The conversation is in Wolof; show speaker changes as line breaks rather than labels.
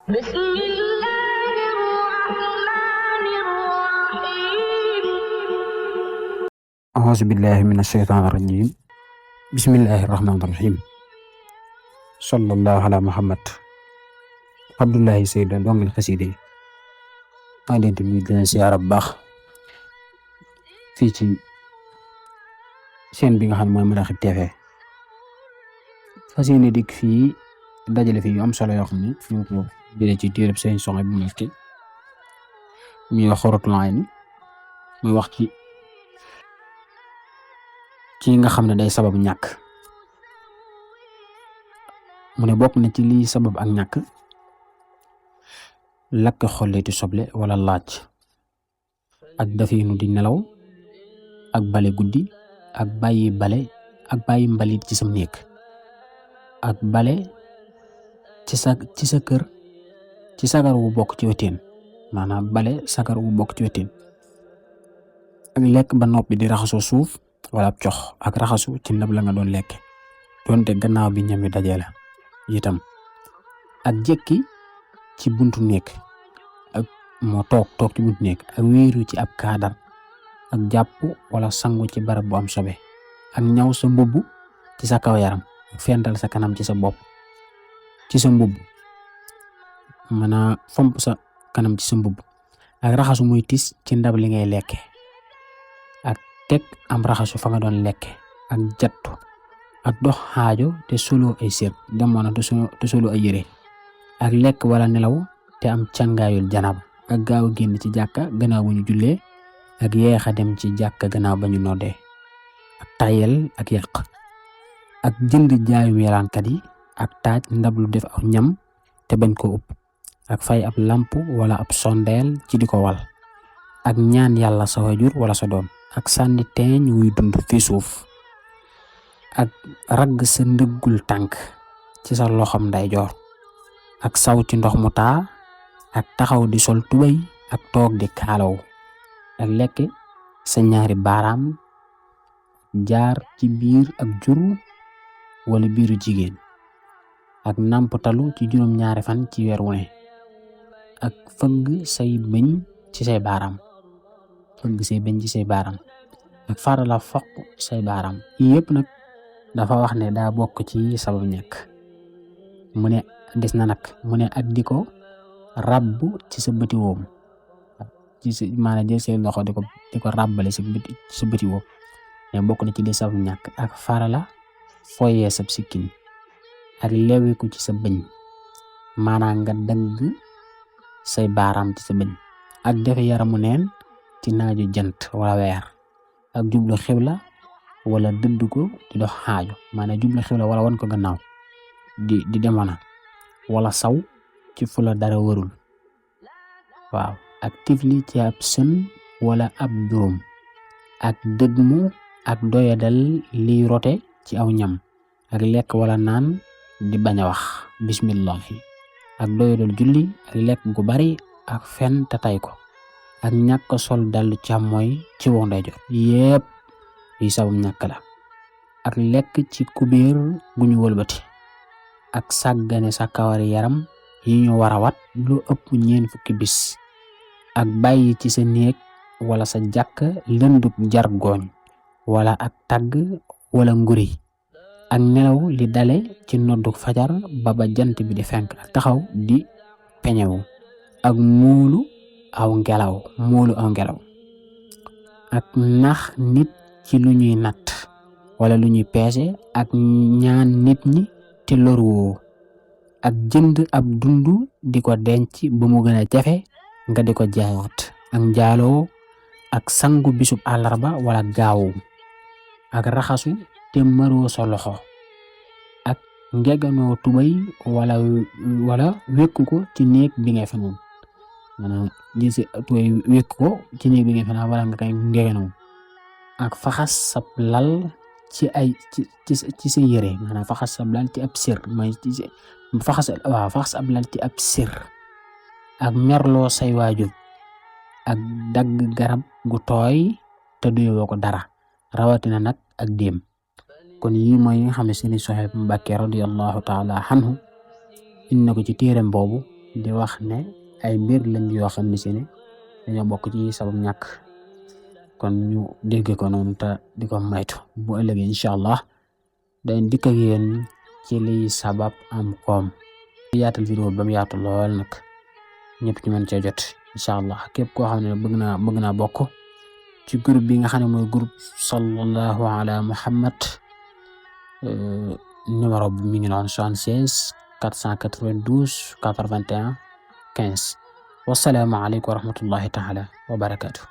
بسم الله الرحمن الرحيم
أعوذ بالله من الشيطان الرجيم بسم الله الرحمن الرحيم صلى الله على محمد Abdullahi Seyda dongil xasida yi maa ngi leen di nuyu di leen siyaara bu baax fii ci chaîne bi nga xam ne mooy Maraxib TV fas yéene dikk fii dajale fii yu am solo yoo xam ne ñu ko jëlee ci téereb Sëriñ Suhaybu bu Mbakke muy wax Xuratul Ayni muy wax ci nga xam ne day sabab ñàkk mu ne bokk na ci lii sabab ak ñàkk lakk xolliti soble wala laaj ak dafinu di nelaw ak bale guddi ak bàyyi mbalit ci sam néeg ak bale ci sa kër ci sagar wu bokk ci weteen maanaam bale sagar wu bokk ci weteen ak lekk ba noppi di raxasu suuf wala ab cox ak raxasu ci ndab la nga doon lekk doonte gannaaw bi ñami dajee la itam ak jekki ci buntu néeg ak moo toog ci buntu néeg ak wéeru ci ab kaadar ak jàpp wala sangu ci barab bu am sobe ak ñaw sa mbubb ci sa kaw yaram ak fental sa kanam ci sa bopp ci sa mbubb mën a fomp sa kanam ci sa mbubb ak raxasu muy tis ci ndab li ngay lekke ak teg am raxasu fa nga doon lekke ak jattu ak dox xaajo te solo ay sér demoona te solo ay yére ak lekk wala nelaw te am càngaayul janaba ak gaaw a génn ci jàkka gannaaw bu ñu jullee ak yeex a dem ci jàkka gannaaw ba ñu noddee ak tayel ak yàq ak jënd jaayum yalaankat yi ak taaj ndab lu def aw ñam te bañ ko upp ak fay ab lamp wala ab sondeel ci di ko wal ak ñaan yàlla sa wajur wala sa doom ak sànni teeñ wuy dund fi suuf ak ragg sa ndëggul tànk ci sa loxom ndeyjoor ak saw ci ndox mu taa ak taxaw di sol tubay ak toog di kaalaw ak lekk sa ñaari baaraam jaar ci biir ak jur wala biiru jigéen ak nàmptalu ci juróom-ñaari fan ci weer wu ne ak fëgg say bëñ ci say baaraam ak farala foq say baaraam yii yëpp nag dafa wax ne daa bokk ci sabab ñàkk mu ne des na nag mu ne ak di ko ràbb ci sa bëti woom maanaam jël say loxo di ko ràbbale ci sa bëti woom ne bokk na ci li sabab ñàkk ak farala foyee sab sikkiñ ak lewiku ci sa bëñ maanaam nga dagg say baaraam ci sa bëñ ak defe yaramu neen ci naaju jant wala weer ak jublu xibla wala dëdd ko di dox xaajo maanaam jublu xibla wala wan ko gannaaw di demona wala saw ci fu la dara warul waaw ak tifli ci ab sën wala ab doom ak dëgmu ak doyadal liy rote ci aw ñam ak lekk wala naan di bañ a wax bismillahi ak doyadal julli ak lekk gu bari ak fen te tay ko ak ñàkk sol dallu càmmooy ci wo ndeyjoor yépp yi sabab ñàkk la ak lekk ci kubéer gu ñu wëlbati ak sàggane sa kawari yaram yi ñu war a wat lu ëpp 4 fukki bis ak bàyyi ci sa néeg wala sa jàkk lëndug jargooñ wala ak tagg wala nguri ak nelaw li dale ci noddug fajar ba jant bi di fenk ak taxaw di peñewu ak móolu aw ngelaw ak nax nit ci lu ñuy natt wala lu ñuy peese ak ñaan nit ñi te loruwoo ak jënd ab dundu di ko denc ba mu gën a jafe nga di ko jaayaat ak njaaloo ak sangu bisub àllarba wala gaawu ak raxasu te maroo sa loxo ak ngeganoo tubay wala wekku ko ci néeg bi ngay fanaan maanaam jël si tubay wekku ko ci néeg bi ngay fanaan wala nga koy ngeganoo ak faxas sab lal ci sa yére maanaam faxas ab lal ci ab sir mooy faxas ab lal ci ab sir ak merloo say waajur ak dagg garab gu tooy te duyoo ko dara rawatina nag ak déem kon yii mooy yi nga xam ne Sëriñ Suhaybu Mbakke radiyallahu taala anhu indi na ko ci téereem boobu di wax ne ay mbir lañ yoo xam ne si ne dañoo bokk ci sabab ñàkk kon ñu dégg ko noonu te di ko maytu bu ëllëgee incha allah dañ dikk ak yéen ci liy sabab am koom yaatal vidéo ba mu yaatu lool nag ñëpp ñu mën cee jot incha allah képp koo xam ne bëgg naa bokk ci groupe bi nga xam ne mooy groupe sallallahu ala muhammad numéro bi mi ngi noonu 76 492 81 15 wassalaamu aleykum wa rahmatullahi taala wa barakatuh